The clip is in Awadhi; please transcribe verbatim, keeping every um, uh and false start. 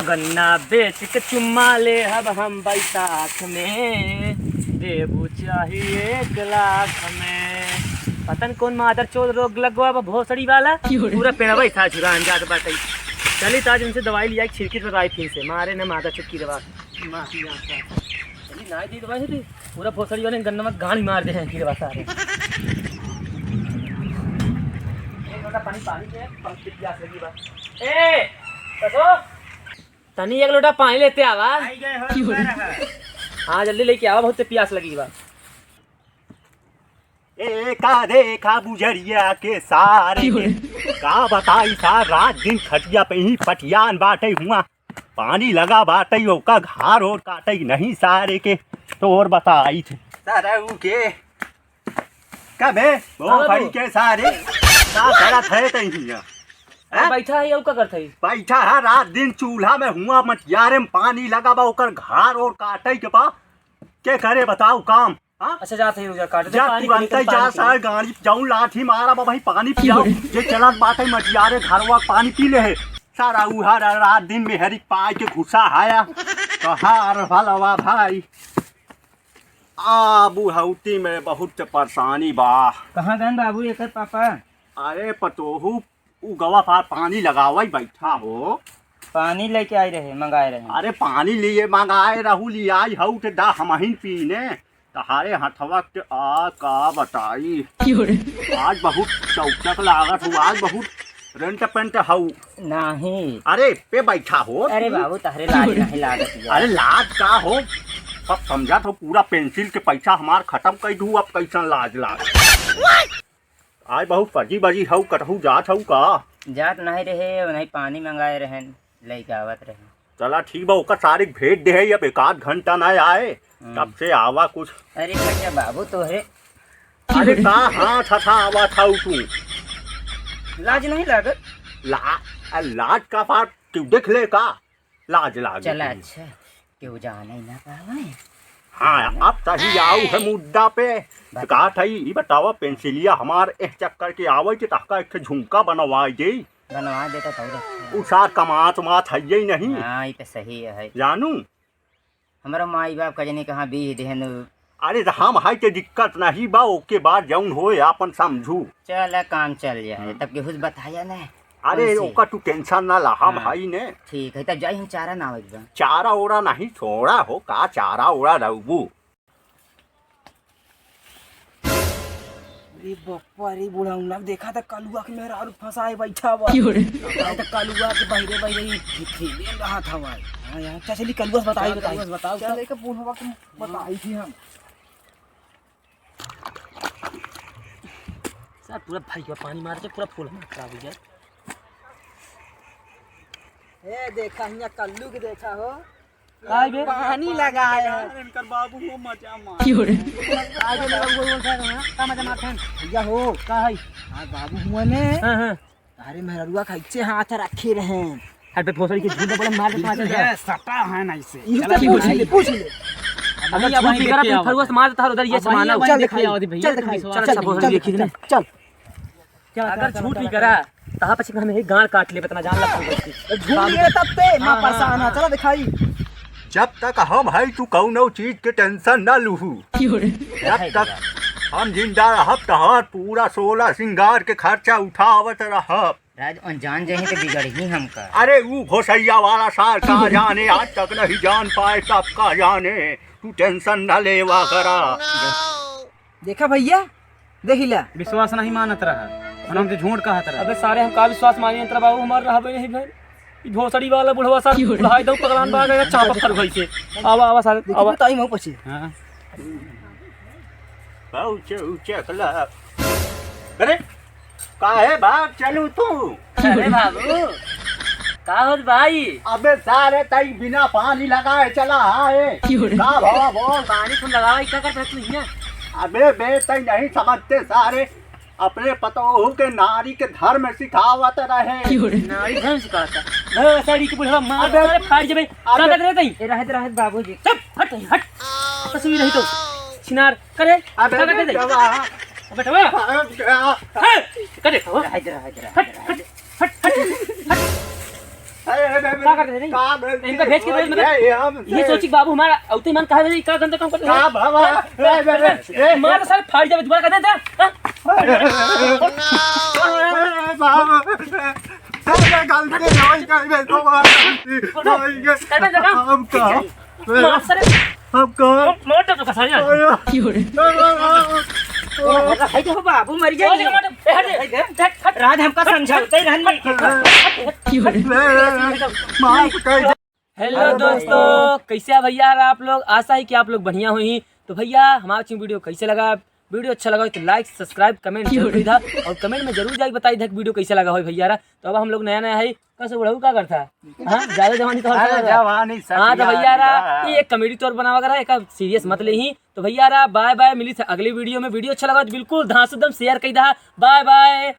गन्ना बेच के चुम्मा लेहब हम बैसाख में, देबू चाही एक लाख में। पता न कौन मादर चोद रोग लगवा बा भोसड़ी वाला, क्यों रे? पूरा पेड़वा ही था झुरान जात बाटे। चली त आज उनसे दवाई लिया, छिड़की दवाई फिर से मारे न मादर चोद की दवा। माफी आता। चली ना दी दवाई दी, पूरा भोसड़ी वाले गन्ना में गाड़ी मार दे हैं की दवा सारे। एक लोटा पानी, पानी दे, बहुत प्यास लगी बा। ए, कसो? तनी एक लोटा पानी लेते आवा। आई गए हो, क्यों रे? हाँ, जल्दी लेके आवा, बहुत प्यास लगी बा। ए, का देखा बुझरिया के सारे क्यों के? रे? का बताई सार, रात दिन खटिया पे ही पटियान बाटे हुआ। पानी लगा बाटे, ओका घार ओर काटे नहीं सारे के। तो और बताई थे। सारा ऊ के कबे वो हाँ, फड़ी बाबू। के सारे का करत है तई हिया? अरे हैं? बैठा है, यऊ का करत है? बैठा है, रात दिन चूल्हा में हुआ मटियारे में पानी लगा बा, ओकर घार ओर काटे के बा। के करे बताओ काम? हाँ? अच्छा, जात है, रुक जा, काट दे, जा पानी तुरंत पी ले, ही जा पानी पी ले। सारे गाड़ी जाऊं लाठी मारा बा भाई, पानी पियाओ। क्यों रे? जे चलत बाटे मटियारे घरवा के पानी पी ले है। सारा उहा रा-, रात दिन मेहरी पाए के घुसा हाया। कहाँ अरहलवा भाई? आ, बुढ़ौती में बहुत परेशानी बा। कहाँ गन बाबू एकर पापा? अरे पतोहू, उ गवा पार पानी लगावई बैठा हो। पानी लेके आई रहे, मंगाए रहे। अरे पानी लिए मंगाए रहू, लियाई हऊ ते दा हमहिन पीने। तहारे हथवा के आ का बताई। क्यों रे? आज बहुत चौचक लागत हो, आज बहुत रेंट पेंट हऊ। नहीं। अरे पे बैठा हो। अरे बाबू, तहरे लाज नहीं लागत यार। अरे लाज का हो? सब समझत हो, पूरा पेंसिल के पैसा हमार खत्म कर दू, अब कैसन लाज लाग? आज बहुत सजी बजी हऊ, कटहू जात हऊ का? जात नहीं रहे, नहीं पानी मंगाए रहन, लेके आवत रहे। चला ठीक बा, ओकर सारे के भेज दे है, अब एक आध घंटा ना आए, हम्म। तब से आवा कुछ। अरे भैया बाबू तोहरे अरे का हाथ हथा आवा था तू? लाज नहीं लागत? ला-, आ, लाज का बात क्यों देख ले का? लाज लाग चला गई। अच्छा, केहू जाने ना पावे। हाँ, अब तही आऊ है मुद्दा पे। बता। कहा था, ई बतावा, पेंसिलिया हमार एह चक्कर के आवे के तहका एक ठे झुमका बनवाई दे। बनवा देता तो अच्छा। उ सार कमात मात है ही नहीं। हाँ, ई तो सही है। जानू? हमरा माई बाप का जने कहाँ बीह देहन। अरे, तो हम है के दिक्कत नहीं बा, ओके बाद जौन होए, आपन समझू। चल, काम चल जाए, हम्म। तब केहू से बताया ना। अरे, कैसे? ओका तू टेंशन ना ला, हम हाँ। हई ने। ठीक है, तब जाई हम चारा ना आवे बा। चारा ओरा नहीं, छोड़ा हो का, चारा ओरा रहबू। अरे बप्पा रे, बुढ़ौना देखा था कलुआ के मेहरारू फंसाए बैठा बा। क्यों रे? अरे तो कलुआ के बहिरे बहिरे ही खेले रहा था भाई। हाँ यार, चल चली कलुआ से बताई, चल, बताई। कलुआ से बताओ, चल, चल। एक बूढ़वा के बताई थी हम। सार पूरा भाई का पानी मार के पूरा फूल हमार खराब हो गया। ए, देखा हियाँ कल्लू के देखा हो। काय बे? पानी लगाए है। इनकर बाबू हो मजा मार। क्यों रे? आज लोग बोल बोल रहे हैं, का मजा मारते हैं? भैया हो। का है? हाँ, बाबू हुआ ने। हाँ, हाँ। अरे, मेहरुआ खाइचे हाथ रखे रहे। हट बे, भोसड़ी के झूठ बोले, मार दे, मार दे। ये सटा है ना इसे। इसे चला, पूछ ले, पूछ ले। अगर अभी झूठ वहीं निकला देखे तो आओ। फरुआ से मार देता है उधर, ये अब वहीं, सामान वहीं चल देखे दिखाई। आओ, भैया, चल तुम दिखाई। विश्वास चल, मत करो, चल, देखिए चल, ना। चल। क्या अगर बता, झूठ बता, निकला, बता। तहाँ पछी हम एक गांड काट ले, बतना जान लग। झूठ निकला तब ते, माँ हाँ, हाँ, परेशान है, हाँ। चला दिखाई। जब तक हम है, तू कौनो चीज के टेंशन ना लूहू। क्यों रे? जब तक हम जिंदा रहब, तहार पूरा सोलह सिंगार के खर्चा उठावत रहब। राज अनजान जही तो बिगड़ ही हमका। अरे ऊ घोसैया वाला सार का जाने, आज तक नहीं जान पाए, तब का जाने। तू टेंशन न लेवा करा। देखा भैया, देखी ला। विश्वास नहीं मानत रहा, और हमसे झूठ कहत रहा। अबे सारे हम का विश्वास मानी अंतरा बाबू, हमार रहबे नहीं भइल। ई भोसड़ी वाला बुढ़वा सार क्यों रे? बुढ़ाई दऊ पगलान बा गया, चापा फर भइसे। आवा, आवा सारे, देखी आवा। बताई मऊ पछी। हाँ। पहुँचे उचे अकला। अरे, काहे भाग चलू तू? अरे बाबू, का होत भाई? अबे सारे तई बिना पानी लगाए चला आए। क्यों रे? का भवा बोल? पानी तुम लगावा, का करत है तू हियां? अबे बे तई नहीं समझते सारे, अपने पतोहू के नारी के धर्म सिखावत रहे। क्यों रे? नारी धर्म सिखाता? भोसड़ी के बुढ़वा मार अबे, सारे फाड़ जबे। अबे, का करत है तई? ए, रहत, रहत बाबूजी। चुप, हट, हट। तस्वीर रही तो। छिनार। करे, अबे, का करे दे? बेटवा। बेटवा। अबे, बेटवा। हे, करे, हो। रह दे, रह दे, रह दे, हट, रह हट, दे। हट, हट, हट। का करते रे? इनका भेज के भेज, मतलब, ये सोची कि बाबू हमारा अउते मन कहा, का गंदा काम करते हैं? का बाबा? ए, ए, ए, ए, मार सारे, फाड़ जावे, दोबारा कर दे, जा। हाँ? ए, बाबा, ए, गलती नहीं होई, कहीं नहीं, बाबा, गलती नहीं होई, कर दे, जा। हम का? मार सारे। हम का? मार दे तो कसाई है। अरे। हाय देखो बाबू मर जाए। ए, हट, हट, हट। रात हमका समझावते रहन नहीं के। माफ कर दे। हेलो दोस्तों, कैसे हैं भैया आप लोग? आशा है कि आप लोग बढ़िया होई। तो भैया, हमारा वीडियो कैसे लगा? वीडियो अच्छा लगा हो तो like, subscribe, comment जरूर करी था और comment में जरूर जाके बताई था कि वीडियो कैसे लगा हो भैया रा। तो अब हम लोग नया नया है, कैसे बुढ़ऊ का करता है? हाँ, ज्यादा जवानी तो हर अरे जगह है। जवानी हाँ, तो सखिया भैया रा, रा। ये एक comedy तौर बनावा करा, एक serious मत ले ही। तो भैया रा, bye bye, मिली था अगली वीडियो में। वीडियो अच्छा लगा तो बिल्कुल धांसू दम share करी दा। Bye bye।